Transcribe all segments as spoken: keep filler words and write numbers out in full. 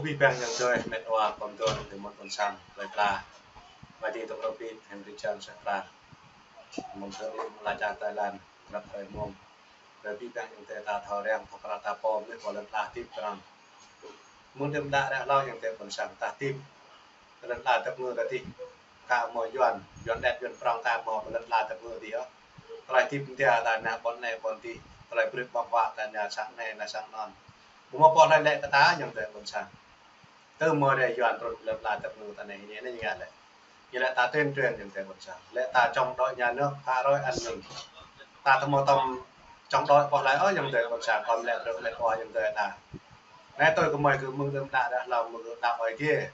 Abih bang ayŏng adơi met wa pơm dŏ tơ mơ̆n ƀôn sang plơi pla. Ba ti tơm rơbit Henry Chan Sakra. Mơ̆ng thơ ri mơ̆ng la čar Thái Lan, răp hrơi mông. Abih bang ayŏng adơi ta thâo răng, thâo krăn ta pơm lĕ pô lŏn tơnah hơdip tơnăn. Mơ̆ng đưm đă ră hlâo ayŏng adơi ƀôn sang ta hơdip. Lŏn tơnah tơpơngư ta hơdip. Ka mơ̆ Yuan, Yuan đet Yuan prong ka mơ̆ pơ lŏn tơnah tơpơngư hơdip yơh. Tơlơi hơdip mơ̆ng ta anai ƀôn anai ƀôn adih. Tơlơi brơi ƀơ̆ng huă ta anai sang anai, anai sang anŭn. Ƀu mơ̆ pô hlơi lĕ kơ ta ayŏng adơi ƀôn sang. Tơ mơ̆ rai Yuan trŭn lŏn tơnah tơpơngư ta anai hĭ anai ñu ngă lĕ. Ñu lĕ ta tuyên truyền ayŏng adơi ƀôn sang. Lĕ ta chống đối nhà nước, phá rối an ninh. Ta tơ mơ̆ tơm chống đối pô hlơi ôh ayŏng adơi ƀôn sang, kơm lĕ brơi met wa ayŏng adơi ta. Anai tui kơ mơi kơ mơ̆ng đưm đă ră hlâo mơ̆ kơ đaŏ Ơi Adai.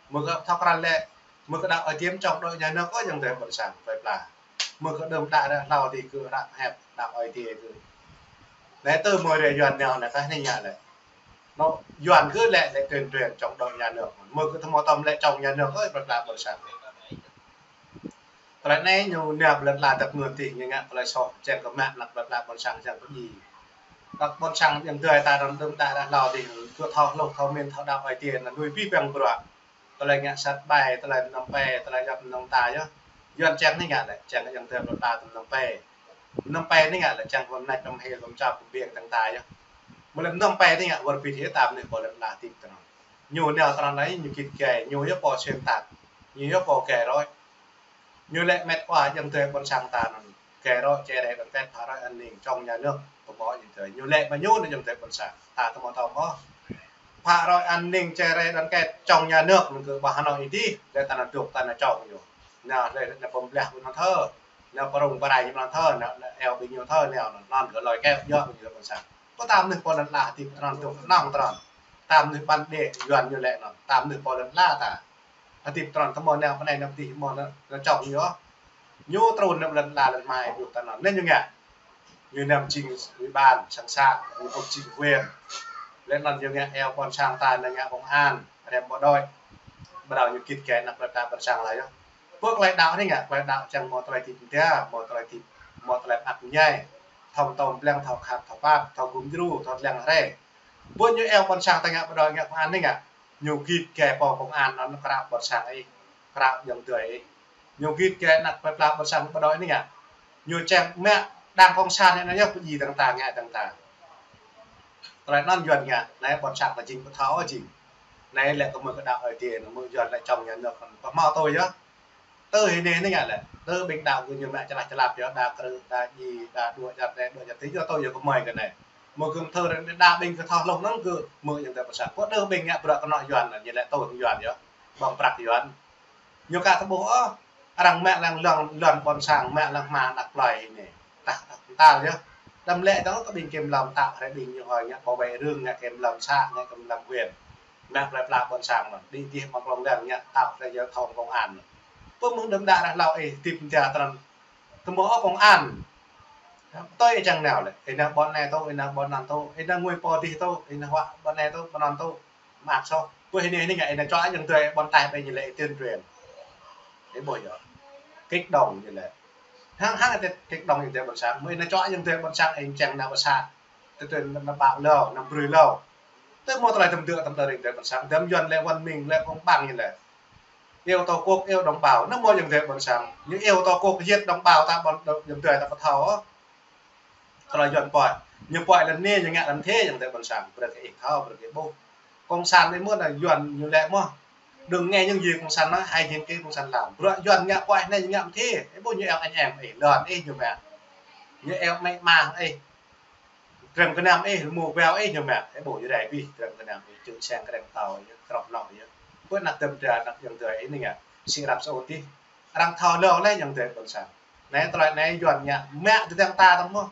Mơ̆ kơ thâo krăn lĕ, mơ̆ kơ đaŏ Ơi Adai chống đối nhà nước ôh ayŏng adơi ƀôn sang, plơi pla. Mơ̆ kơ đưm đă ră hlâo adih kơ răp hĕp đaŏ Ơi Adai kơ. Anai tơ mơ̆ rai Yuan nao anai kah anai ngă lĕ. Nô, Yuan kơ lĕ, lĕ tuyên truyền chống đối nhà nước. Mơ̆ kơ tơ mơ̆ tơm lĕ chống nhà nước ôh plơi pla ƀôn sang. Tơlơi anai ñu nao pơ lŏn tơnah tơpơngư adih ñu ngă tơlơi soh, čang kơ mă anăp plơi pla ƀôn sang čang kơ djai. Kơ ƀôn sang ayŏng adơi ta anŭn đưm đă ră hlâo adih kơ thâo hluh thâo min thâo đaŏ Ơi Adai anŭn lui abih bang bruă. Tơlơi ngă sat ƀai, tơlơi mơnơ̆ng pe, tơlơi djŏp mơnơ̆ng ta yơh. Yuan čang anai ngă lĕ, čang kơ ayŏng adơi plơi pla tơm mơnơ̆ng pe. Mơnơ̆ng pe anai ngă lĕ, čang kơ mơnat kơ mơhil kơ mơčap kơ ƀing tơng ta yơh. Mơ̆ lĕ mơnơ̆ng pe anai ngă wơr bĭt hĭ ta mơnuih pô lŏn tơnah hơdip tơnăn. Ñu nao tơnăn anai, ñu git gai, ñu yơh pô xuyên tạc, ñu yơh pô gai roi. Ñu lĕ met wa ayŏng adơi ƀôn sang ta anŭn. Gai roi, chia rẽ đoàn kết, phá rối an ninh, chống nhà nước, tơ mơ̆ ayŏng adơi. Ñu lĕ mă ñu anŭn ayŏng adơi ƀôn sang. Ta tơ mơ̆ tơm ôh. Phá rối an ninh, chia rẽ đoàn kết, chống nhà nước, anŭn kơ ƀah anŏ adih, lĕ ta anŭn dŏ, ta anŭn chống ñu. Nao lĕ, nao pơm blah ƀôn anŭn thơ. Nao pơrŭng pơrai ñu ƀôn anŭn thơ, nao, nao eo ƀing ñu thơ, nao anŭn, anŭn kơ lơi kĕ yơh ƀing ñu ƀôn sang. Kơ ta mơnuih pô lŏn tơnah hơdip tơnăn dŏ, nong tơnăn. Ta mơnuih ƀăn đe, Yuan ñu lĕ anŭn. Ta mơnuih pô lŏn tơnah ta hơdip tơnăn tơ mơ̆ nao pơ anai nao pơ adih mơ̆ nao, nao chống ñu. Ñu trŭn nao lŏn tơnah lŏn mai dŏ tơnăn. Anai ñu ngă. Ñu nao jing ủy ban sang xã, ñu pơk jing huyện. Lĕ anŭn ñu ngă eo ƀôn sang ta, ñu ngă công an, rem bộ đội. Ƀrâo ñu git gai anăp plơi pla ƀôn sang laih yơh. Pơ tơlơi đaŏ anai ngă, tơlơi đaŏ čang mơ̆ tơlơi hơdip mơta, mơ̆ tơlơi hơdip, mơ̆ tơlơi mơak mơñai. Thâo tơm ƀlĕng, thâo khăp, thâo pap, thâo gum djru, thâo lăng hrĕ. Pơ ñu eo ƀôn sang ta ngă bộ đội ngă công an anai ngă. Ñu git gai pô công an anŭn krao ƀôn sang ih, krao ayŏng adơi ih. Ñu git gai anăp plơi pla ƀôn sang bộ đội anai ngă. Ñu čang mă đảng cộng sản anai yơh pơdjai tơng ta ngă tơng ta. Tơlơi anŭn Yuan ngă, anai ƀôn sang ta jing pơthâo jing. Anai lĕ kơ mơ̆ kơ đaŏ Ơi Adai, mơ̆ Yuan lĕ chống nhà nước, pơhmâo tui yơh. Tơ hĭ anai anai ngă lĕ, tơ ƀing đaŏ kơ ñu mă čơlah čơlap yơh, đa krư̆, đa djai, đa đuaĭ čar anai, đuaĭ čar adih, yua tui yơh kơ mơi kơ anai. Mơ̆ kơ thơ đa ƀing kơ thâo hluh anŭn kơ mơ̆ ayŏng adơi ƀôn sang. Pơ tơ ƀing ngă bruă kơnŏ Yuan, ñu lĕ tui Yuan yơh, ƀơ̆ng prăk Yuan. Ñu ka tơƀuh ôh, arăng mă lăng lŏn, lŏn ƀôn sang, mă lăng hma anăp plơi anai. Tah, tah, tal yơh. Đăm lĕ dong kơ ƀing kiểm lâm ta, hrơi ƀing ñu hơi ngă bảo vệ rừng, ngă kiểm lâm xã, ngă kiểm lâm huyện. Mă plơi pla ƀôn sang anŭn. Đi, đi mă klông lăng ngă tạo ra giao thông công an anŭn. Pơ mơ̆ng đưm đă ră hlâo ih hơdip mơta tơnăn. Tơ mơ̆ ôh công an. Tui ih čang nao lĕ. Ih nao ƀôn anai tŭ, ih nao ƀôn anŭn tŭ, ih nao ngui pô adih tŭ, ih nao huă ƀôn anai tŭ, ƀôn anŭn tŭ. Mă soh. Pơ hĭ anai anai ngă ih nao čuă ayŏng adơi ƀôn tai ƀing ñu lĕ tuyên truyền. Ih ƀuh yơh. Kích động ñu lĕ. Hăng, hăng ih kích động ayŏng adơi ƀôn sang. Mơ̆ ih nao čuă ayŏng adơi ƀôn sang ih čang nao pơ xã. Tơ tơ nao ƀă lâo, nao brơi lâo. Tơ mơ̆ tơlơi tơm dơ̆, tơm dơ̆ ayŏng adơi ƀôn sang. Tơm Yuan lĕ văn minh, lĕ công bằng ñu lĕ. Yêu Tổ quốc, yêu đồng bào. Nao mơ̆ ayŏng adơi ƀôn sang. Ñu yêu Tổ quốc, giết đồng bào ta ƀôn, ayŏng adơi ta pơthâo. Tơlơi Yuan pơhiăp. Ñu pơhiăp lŏn anai, ñu ngă lŏn thế, ayŏng adơi ƀôn sang. Brơi kơ ih thâo, brơi kơ ih ƀuh. Cộng sản anai mơ̆ anai Yuan ñu lĕ mơ̆. Đừng nghe những gì cộng sản nói, hãy nhìn cái cộng sản làm. Bruă Yuan ngă pơhiăp anai, ñu ngă mơ̆ thế. Ih ƀuh ñu eo anh em ih, lŏn ih ñu mă. Ñu eo mĕ ama ih. Drăm gơnam ih, rơmô beo ih ñu mă. Ih ƀuh ñu rai abih, drăm gơnam ih, čư̆ seng krem tao ih, krŏp nŏ ih. Pơ anăp tơm dra, anăp ayŏng adơi ih anai ngă. Sĭ răp sơut ih. Arăng thâo lŏ lĕ ayŏng adơi ƀôn sang. Anai tơlơi anai Yuan ngă mă tơdang ta tơm mơ̆.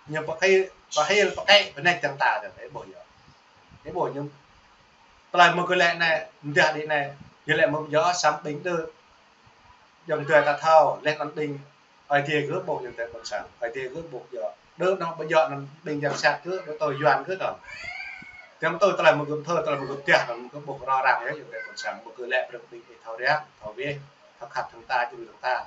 Ñu pơkĭ, pơhil, pơkĕ, pơnĕč tơdang ta tơm. Ih ƀuh yơh. Ih ƀuh ñu. Tơlơi mơ̆ kơ lĕ anai, mơdah đĭ anai. Ñu lĕ mơ̆ yơh săm ƀing đơ. Ayŏng adơi ta thâo, lĕ anŭn ƀing Ơi Adai gơ̆ ƀuh ayŏng adơi ƀôn sang. Ơi Adai gơ̆ ƀuh yơh. Đơ anŭn ƀu djơ̆ anŭn ƀing yang sat gơ̆, đơ tui Yuan gơ̆ tơm. Tơm tui tơlơi mơ̆ gơ̆ thơ, tơlơi mơ̆ gơ̆ pơdah anŭn gơ̆ ƀuh rŏ răng yơh ayŏng adơi ƀôn sang. Mơ̆ kơ lĕ brơi ƀing ih thâo răng, thâo weh, thâo khăp tơdang ta, djru tơdang ta.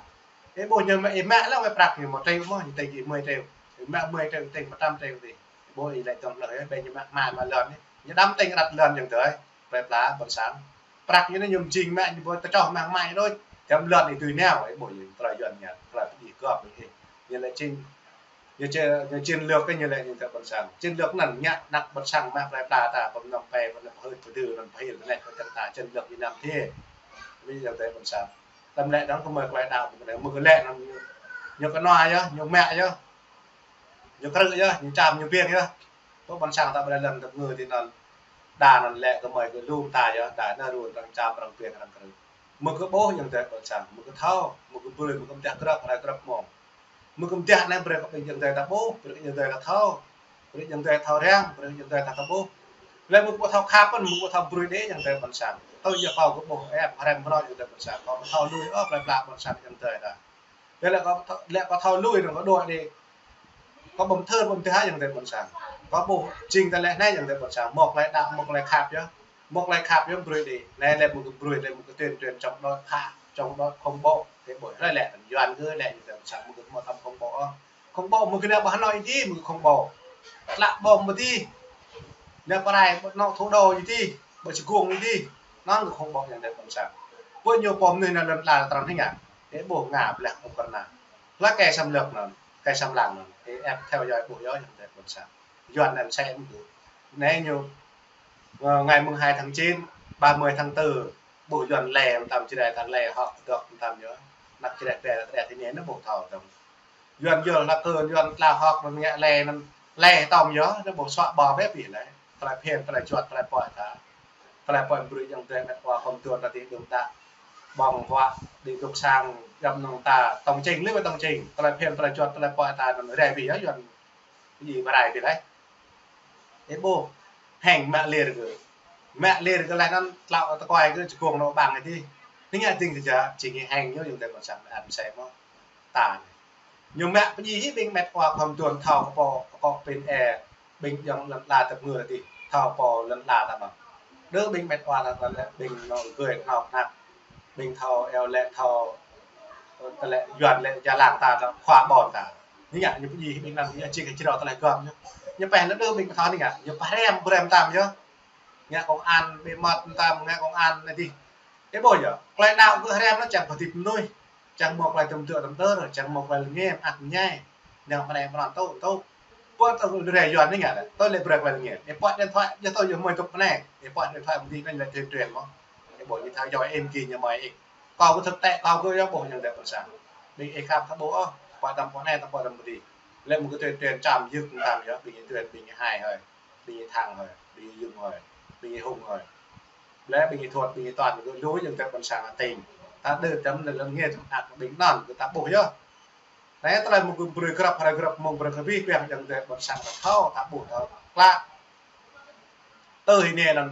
Ih ƀuh ñu mă, ih mă lăng wai prăk ñu mă triu mơ̆, ñu tĭng ih mơi triu. Ih mă mơi triu, tĭng pơtăm triu adih. Ih ƀuh ih lĕ tơm lĕ yơh, ƀing ñu mă hma mă lŏn yơh. Ñu đăm tĭng răt lŏn ayŏng adơi. plơi pla ƀôn sang. Prăk ñu anai ñu mjing mă ñu ƀu tơčoh mă mă đôč. Jăm lŏn ih tui nao, ih ƀuh ñu tơlơi Yuan ñu, tơlơi pơdjai gơ̆p ñu. Ñu lĕ chiến, ñu či-, ñu chiến lược ñu lĕ ñu tơ ƀôn sang. Chiến lược anŭn ngă anăk ƀôn sang mă plơi pla ta, pơm nŏm pe, pơm nŏm hơt, pơdư, nŏm pơhil, anai kơ ta chiến lược Việt Nam thế. Ƀu djơ̆ tơ ƀôn sang. Tơm lĕ dong kơ mơi klai đao, mơi kơ lĕ anŭn ñu, ñu kơnua yơh, ñu mă yơh. Ñu krư̆ yơh, ñu čăm, ñu biêng yơh. Pơ ƀôn sang ta ƀu lăm tơpơngư tui anŭn. Đa anŭn lĕ kơ mơi kơ lŏm ta yơh, đa anŭn run arăng čăm, arăng biêng, arăng krư̆. Mơi kơ ƀuh ayŏng adơi ƀôn sang, mơi kơ thâo, mơi kơ brơi, mơi kơ mơdah grăp, hrơi grăp mông. Mơi kơ mơdah anai brơi kơ ƀing ayŏng adơi ta ƀuh, brơi kơ ayŏng adơi ta thâo, brơi ayŏng adơi thâo răng, brơi ayŏng adơi ta thâo ƀuh. Lĕ mơi kơ ƀu thâo khăp pơ̆n, mơi kơ ƀu thâo brơi đĭ ayŏng adơi ƀôn sang. Tui yua kâo kơ ƀuh ĕp hrăm hrơi ayŏng adơi ƀôn sang, kâo ƀu thâo lui ôh plơi pla ƀôn sang ayŏng adơi ta. Lĕ, lĕ kâo thâo, lĕ kâo thâo lui anŭn kâo đuaĭ đĭ. Kâo ƀu thâo ƀu thâo ayŏng adơi ƀôn sang. Kâo ƀuh jing tơlơi anai ayŏng adơi ƀôn sang. Mơ̆ klai đao, mơ̆ klai khăp yơh. Mơ̆ klai khăp yơh brơi đĭ. Anai lĕ mơi kơ brơi, lĕ mơi kơ tuyên truyền chống đối phá, chống đối khủng bố. Tơ ƀuh hrơi lĕ Yuan kơ lĕ ayŏng adơi ƀôn sang mơi kơ mơ̆ tăm khủng bố ôh. Khủng bố mơi kơ anai ƀu hơnơ̆ng ih dih mơi kơ khủng bố. Klă ƀom ƀu dih. Anai pơrai ƀu anŏ thủ đô ih dih, ƀu čơgung ih dih. Anŭn kơ khủng bố ayŏng adơi ƀôn sang. Ƀu ñu pơm anai anŭn lŏn ala trăng hing ah. Ih ƀuh Nga ƀlĕ Ukraina. Lĕ kơ xâm lược anŭn, kơ xâm lăng anŭn. Ih ĕp theo dõi ƀuh yơh ayŏng adơi ƀôn sang. Yuan anŭn sĕ mơ̆ kơ. Anai ñu, ờ, ngày mùng hai tháng chín, ba mươi tháng tư, ƀuh Yuan lĕ mơtam Jrai ta lĕ hŏk dŏ mơtam yơh. Anăk Jrai pĕ ta đĕt tơ anai anŭn ƀuh thâo dong. Yuan yơh lăk kơ Yuan tla hŏk anŭn ngă lĕ anŭn lĕ tơm yơh, anŭn ƀuh suă ƀă bĕ pih lĕ. Tơlơi phiăn, tơlơi juăt, tơlơi pơhiăp ta. Tơlơi pơhiăp brơi ayŏng adơi mĕt wa khŏm tuan ta đĭ dŏ ta. Ƀơ̆ng huă, đĭ dŏ sang, djŏp anŭn ta. Tŏng čing, lĕ ƀu tŏng čing. Tơlơi phiăn, tơlơi juăt, tơlơi pơhiăp ta anŭn rai pih yơh, Yuan. Ih pơrai pih lĕ. Ih ƀuh. Hăng mă lir kơ. Mă lir kơ lĕ anŭn tlao tơkuai kơ čơgung anŏ ƀang ih dih. Anai ngă ding tơjă, jing ih hăng ñu ayŏng adơi ƀôn sang mă ăn sĕ mơ̆. Ta anai. Ñu mă pơdjai hĭ ƀing mĕt wa khŏm tuan thâo kơ pô, kơ pô pin e, ƀing ayŏng lŏn ala tơpơngư dih, thâo pô lŏn ala ta mơ̆. Đơ ƀing mĕt wa ta, ta lĕ ƀing anŏ gơi anŏ anăk, ƀing thâo iâu laĭ thâo, ta lĕ Yuan lĕ jơlan ta, ta khua ƀôn ta. Anai ngă ñu pơdjai hĭ ƀing anŭn, ñu čih kơ črâo tơlơi gơ̆p ñu. Ñu pĕ lĕ đơ ƀing thâo anai ngă, ñu pơhrăm brơi mơtam yơh. Ngă công an, bí mật mơtam, ngă công an anai dih. Ih ƀuh yơh, klai đao kơ hrăm anŭn čang pơdip mơnuih, čang mơ̆ klai tơm tơm tơm tơr, čang mơ̆ klai lơngem, ăt ñai. Anŭn pơnai pơnăn tŭ, tŭ. Ƀuh tŭ lĕ Yuan anai ngă lĕ, tŭ lĕ brơi klai lơngem. Ih pơ̆t điện thoại, yơh tŭ yơh mơi tŭk pơnai. Ih pơ̆t điện thoại mơ̆ dih anŭn lĕ tuyên truyền mơ̆. Ih ƀuh ñu thâo djơ̆ em ki ñu mơi ih. Kâo kơ thực tế, kâo kơ yơh ƀuh ayŏng adơi ƀôn sang. Ƀing ih khăp thâo ƀuh ôh, pơ̆t tăm pơnai, tăm pơ̆t tăm mơ̆ dih. Lĕ mơi kơ tuyên truyền čăm yơh mơtam yơh, ƀing ih tuyên, ƀing ih hai hơi. Ƀing ih thăng hơi, ƀing ih Yung hơi, ƀing ih Hùng hơi. Lĕ ƀing ih Thuăt, ƀing ih Toàn, kơ lu ayŏng adơi ƀôn sang hơting. Ta đơ tơm lĕ lŏn ngĕt, ăt ƀing anŭn kơ ta ƀuh yơh. Anai tơlơi mơ̆ kơ brơi grăp, hrơi grăp mông brơi kơ abih bang ayŏng adơi ƀôn sang ta thâo, ta ƀuh thâo klă. Tơ hĭ anai anŭn,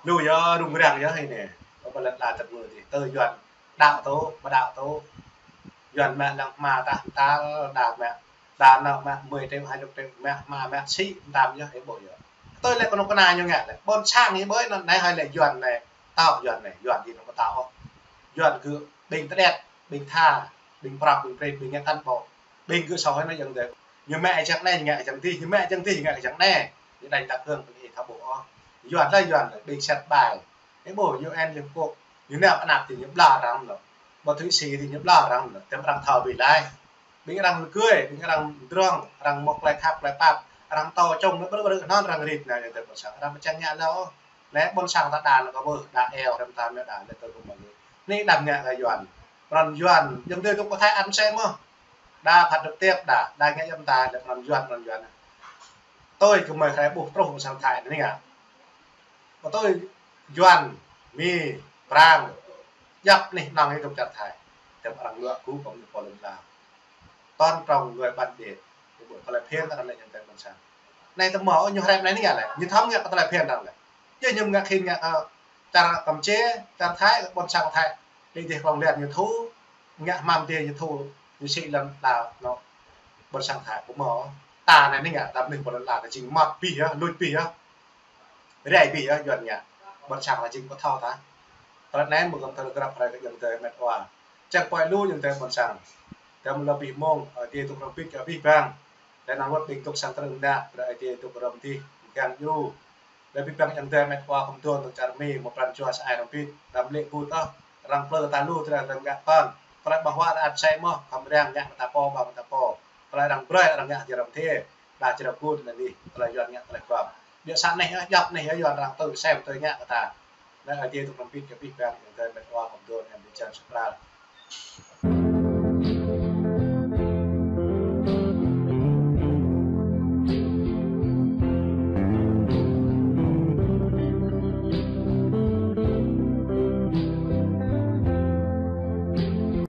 lu yơh rŭng răng yơh hĭ anai. Kơ ƀơi lŏn ala tơpơngư dih, tơ Yuan đaŏ tŭ, ƀu đaŏ tŭ. Yuan mă lăng hmua tah tal, đa mă, đa anŏ mă mười triệu, hai chục triệu, mă hmua mă sĭ mơtam yơh, ih ƀuh yơh. Tui lĕ kơnuk kơna ñu ngă lĕ. Ƀôn sang ih ƀuh anŭn anai hơi lĕ Yuan anai, tao Yuan anai, Yuan dih anŭn ƀu tao ôh. Yuan kơ ƀing tơđet, ƀing tha, ƀing prăk, ƀing prit, ƀing ngă cán bộ. Ƀing kơ sâu hơi anai ayŏng adơi. Ñu mă čang anai, ñu ngă čang dih, ñu mă čang dih, ñu ngă čang anai. Ñu đañ ta kơ̆ng ƀing ih thâo ƀuh ôh. Yuan lĕ Yuan lĕ, ƀing set ƀai. Ih ƀuh U N Liên Hợp Quốc, ñu nao pơ anăp dih ñu ƀlŏr arăng lŏ. Ƀu thâo sĭ dih ñu ƀlŏr arăng lŏ. Tơm arăng thâo ƀi laih. Ƀing arăng lơgơi, ƀing arăng drŏng, arăng mơ̆ klai khăp, klai pap, arăng tŏ čŏng, mơ̆ ƀrư̆ ƀrư̆ anŭn arăng rit anai ayŏng adơi ƀôn sang. Arăng ƀu čang ngă lĕ ôh. Lĕ ƀôn sang ta đa anŭn kơ ƀuh, đa iâu, răm ta mơ̆ đa, lĕ tơ kơ mơ̆. Anai đăm ngă kơ Yuan. Pran Yuan, ayŏng adơi tŭ pơthai ăn sĕ mơ̆. Đa phát trực tiếp đa, đa ngă yăm ta, lĕ pran Yuan, pran Yuan. Tui kơ mơi hrơi ƀuh truh ƀôn sang Thái anai ngă. Pơtui Yuan, Mi, Prang, djŏp anih anŏng ih dŏ čar Thái. Tơm arăng luă gŭ kơ ñu pô lŏn ala. Toàn trong người bản địa. Ih ƀuh tơlơi phiăn arăng lĕ ayŏng adơi ƀôn sang. Anai tơm mơ̆ ñu hrăm anai ngă lĕ. Ñu thâo ngă kơ tơlơi phiăn arăng lĕ. Yơh ñu ngă khĭn ngă, ơ, čar Kampuchia, čar Thái, ƀôn sang Thái. Lĕ dih klŏng lĕ ñu thu, ngă hmam dih ñu thu, ñu sĭ lŏn ala anŏ ƀôn sang Thái ƀu mơ̆. Ta anai ngă, ta anih pô lŏn ala ta jing mơmŏt pih yơh, luč pih yơh. Rai pih yơh Yuan ngă. Ƀôn sang ta jing ƀu thâo ta. Tơlơi anai mơ̆ kơ tơlơi grăp hrơi kơ ayŏng adơi mĕt wa. Čang pơai lu ayŏng adơi ƀôn sang. Tơm lơ abih mông, Ơi Adai tŭk rơbit kơ abih bang. Lĕ năng wơ̆t ƀing tŭk sang trưng đa, brơi Ơi Adai tŭk rơm dih, mơgang djru. Lĕ abih bang ayŏng adơi met wa kơmdon tơ̆ng čar Mi, mơ̆ pran jua sa ai rơbit, đăm lĕ ƀu tơ̆, arăng plư ta lu tơlơi rơngak păn. Tơlơi ƀơ̆ng huă ră anai mơ̆, khŏm răng ngă mơta pô, ƀơ̆ng mơta pô. Tơlơi arăng brơi, arăng ngă jơrăm thê. Đa jơrăm gun lĕ anih, tơlơi Yuan ngă tơlơi guam. Biă sa anih, djŏp anih, Yuan arăng tơ̆ sem tơ̆ ngă kơ ta. Lĕ Ơi Adai tŭ pơmĭn kơ abih bang ayŏng adơi met wa kơmdon, yang bičar sơpral.